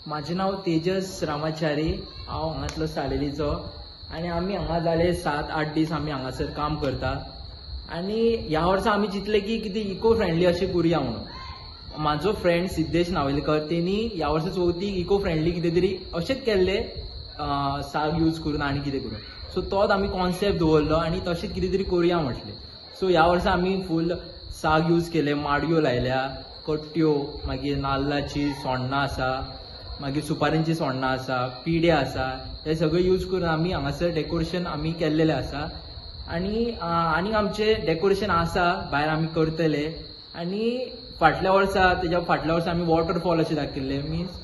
म्हाजें नांव तेजस रामाचारी, हांव हांगांतलो सालेलीचो आनी आमी हांगा जाले 7-8 दीस आमी हांगासर काम करता. आनी ह्या वर्सा आमी चिंतलें की कितें इको फ्रेंडली अशें करुया म्हणून. म्हाजो फ्रेंड सिद्धेश नावेलकर तेणी ह्या वर्सा चवथीक इको फ्रेंडली कितें तरी अशेंच केल्लें, साग यूज करून आनी कितें करून. सो तोच आमी कॉन्सेप्ट दवरलो आनी तशेंच कितें तरी करुया म्हटलें. सो ह्या वर्सा आमी फूल साग यूज केले, माडयो लायल्या, कट्ट्यो, मागीर नाल्लाची सोण्णां आसा, मागीर सुपारींची सोण्णां आसा, पिडे आसा, हे सगळे यूज करून आमी हांगासर डेकोरेशन आमी केल्लेलें आसा. आनी आनीक आमचें डेकोरेशन आसा भायर आमी करतले. आनी फाटल्या वर्सा, तेज्या फाटल्या वर्सा आमी वॉटरफॉल अशें दाखयल्लें, मिन्स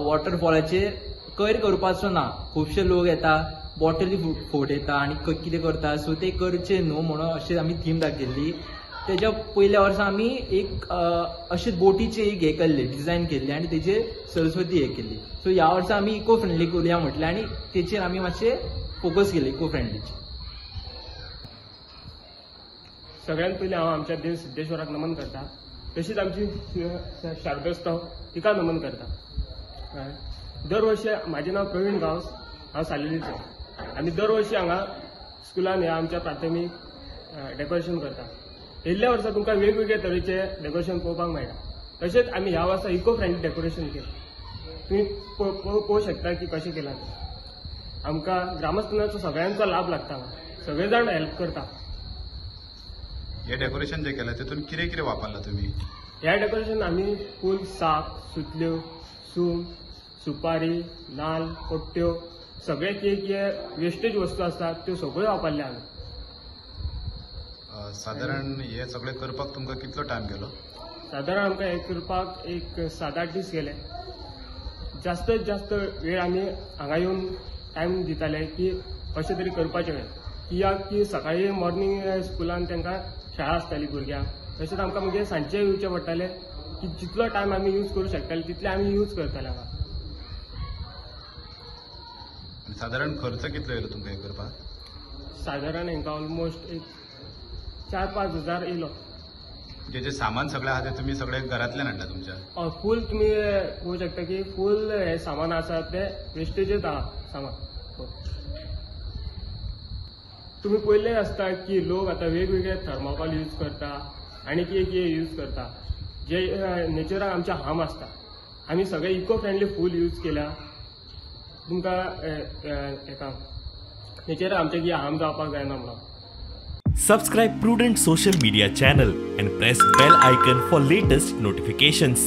वॉटरफॉलाचेर कैर करपाचो ना, खुबशे लोक येता बॉटली फोडयता आनी कितें करता, सो ते करचे न्हू म्हणून अशें आमी थीम दाखयल्ली. तेज्या पयल्या वर्सा आमी एक अशें बोटीचे एक हें केल्लें, डिजायन केल्ली आनी तेजेर सरस्वती हें केल्ली. सो ह्या वर्सा आमी इको फ्रेंडली करुया म्हटलें आनी तेचेर आमी मातशें फोकस केलें इको फ्रेंडलीचेर. सगळ्यात पयलीं हांव आमच्या देव सिद्धेश्वराक नमन करता, तशीच आमची शारदोत्सव तिका नमन करता. दरवर्षी, म्हाजें नांव प्रवीण गांवस, हांव सालेलीचो. आमी दरवर्षी हांगा स्कुलान ह्या आमच्या प्राथमीक डेकोरेशन करता. येयल्ल्या वर्सा तुमकां वेगवेगळे तरेचे डेकोरेशन पळोवपाक मेळटा. तशेंच आमी ह्या वर्सा इको फ्रेंडली डेकोरेशन केलें. तुमी पळोवंक शकता की कशें केलां तें. आमकां ग्रामस्थांचो सगळ्यांचो लाभ लागता, सगळे जाण हेल्प करता. हे डेकोरेशन जे केलें तितून कितें कितें वापरलां तुमी? ह्या डेकोरेशन आमी फूल साक, सुतल्यो, सूम, सुपारी, नाल्ल, पट्ट्यो, सगळे कितें वेस्टेज वस्तू आसतात त्यो सगळ्यो वापरल्या आमी. सादारण हे सगळे करपाक तुमकां कितलो टायम गेलो? सादारण आमकां हें करपाक एक 7-8 दीस गेले. जास्तत जास्त वेळ आमी हांगा येवन टायम दिताले की कशें तरी करपाचें. कित्याक की सकाळीं मॉर्निंग स्कुलान तांकां शाळा आसताली भुरग्यांक, तशेंच आमकां मागीर सांजचें येवचें पडटालें की जितलो टायम आमी यूज करूं शकताले तितले आमी यूज करताले हांगा. सादारण खर्च कितलो येयलो तुमकां हें करपाक? सादारण हांकां ऑलमोस्ट एक 4-5 हजार येयलो. म्हणजे जे सामान सगळें आहा तें तुमी सगळें घरांतल्यान हाडला तुमच्या? हय, फूल तुमी पळोवंक शकता की फूल हें सामान आसा तें वेस्टेजच आहा सामान. तुमी पळयल्लें आसता की लोक आतां वेगवेगळे थर्माकोल यूज करता आनी कितें कितें यूज करता, जे नेचराक आमच्या हार्म आसता. आमी सगळे इको फ्रेंडली फूल यूज केल्या, तुमकां हेका नेचराक आमच्या कितें हार्म जावपाक जायना म्हणून. Subscribe Prudent Social Media channel and press bell icon for latest notifications.